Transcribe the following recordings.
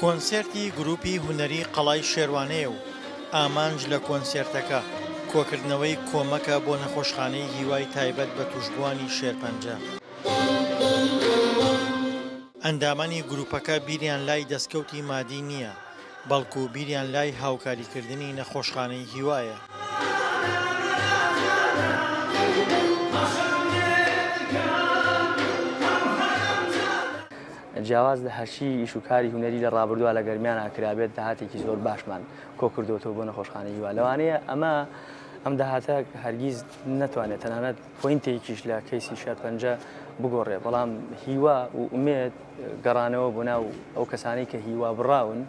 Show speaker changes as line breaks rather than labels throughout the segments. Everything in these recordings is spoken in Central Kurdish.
کۆنسێرتی گروپی هونەری قەڵای شێروانەیە و ئامانج لە کۆنسێرتەکە کۆکردنەوەی کۆمەکە بۆ نەخۆشخانەی هیوای تایبەت بە توشبووانی شێرپەنجە. ئەندامانی گروپەکە بیریان لای دەستکەوتی مادی نییە، بەڵکو بیریان لای هاوکاریکردنی نەخۆشخانەی هیوایە.
جیاواز لە هەرچی ئیش و کاری هونەری لە ڕابردووە لە گەرمیانا کرابێت داهاتێکی زۆر باشمان کۆکردۆتەوە بۆ نەخۆشخانەی هیوا لەوانەیە ئەمە ئەم داهاتە هەرگیز نەتوانێت تەنانەت پۆینتێکیش لە کەیسی شێرپەنجە بگۆڕێ بەڵام هیوا و ئومێد گەڕانەوە بۆ ناو ئەو کەسانەی کە هیوا بڕاون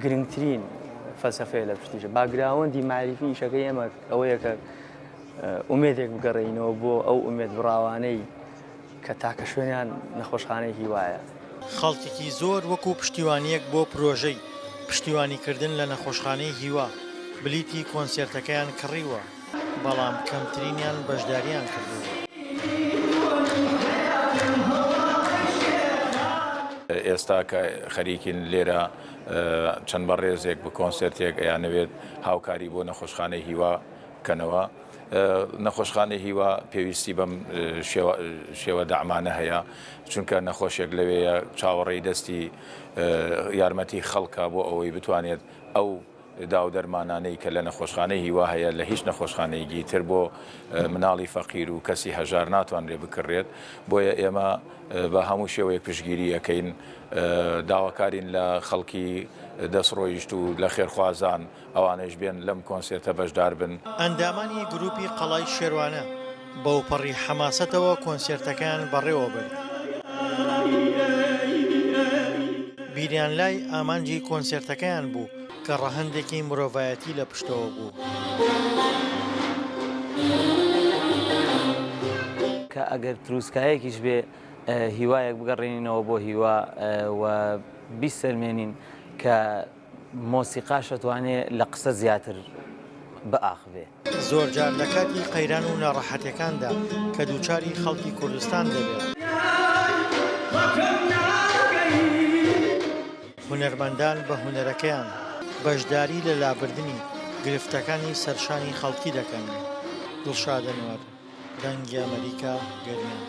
گرنگترین فەلسەفەیە لە پشتیشە باگراوەندی مەعریفی ئیشەکەی ئێمە ئەوەیە کە ئومێدێک بگەڕێینەوە بۆ ئەو ئومێد بڕاوانەی کە تاکە شوێنیان نەخۆشخانەی هیوایە.
خەڵکێکی زۆر وەکو پشتیوانییەک بۆ پرۆژەی پشتیوانیکردن لە نەخۆشخانەی هیوا، بلیتی کۆنسێرتەکەیان کڕیوە، بەڵام کەمترینیان بەشدارییان کردووە.
ئێستا کە خەریکین لێرە چەند بەڕێزێک بە کۆنسێرتێک ئەیانەوێت هاوکاری بۆ نەخۆشخانەی هیوا بکەنەوە، نەخۆشخانەی هیوا پێویستی بەم شێوە دەعمانە هەیە، چونکە نەخۆشێک لەوێیە چاوەڕێی دەستی یارمەتی خەڵکە بۆ ئەوەی بتوانێت ئەو داو دەرمانانەی کە لە نەخۆشخانەی هیوا هەیە لە هیچ نەخۆشخانەیەکی تر بۆ مناڵی فەقیر و کەسی هەژار ناتوانرێت بکڕێت، بۆیە ئێمە بە هەموو شێوەیەک پشتگیری ئەکەین، داواکارین لە خەڵکی دەستڕۆیشتوو لە خێرخوازان ئەوانەیش بێن لەم کۆنسێرتە بەشدار بن.
ئەندامانی گروپی قەڵای شێروانە بەوپەڕی حەماسەتەوە کۆنسێرتەکەیان بەڕێوەبرد. بیریان لای ئامانجی کۆنسێرتەکەیان بوو کە ڕەهەندێکی مرۆڤایەتی لە پشتەوە بوو.
کە ئەگەر تروسکایەکیش بێ هیوایەک بگەڕێنینەوە بۆ هیوا و بیسەلمێنین کە مۆسیقاش ئەتوانێ لە قسە زیاتر بئاخڤێ.
زۆرجار لە کاتی قەیران و ناڕەحەتیەکاندا کە دووچاری خەڵکی کوردستان دەبێت، هونەرمەندان بە هونەرەکەیان بەشداری لە لابردنی گرفتەکانی سەرشانی خەڵکی دەکەن. دڵشاد ئەنوەر، دەنگی ئەمەریکا، گەرمیان.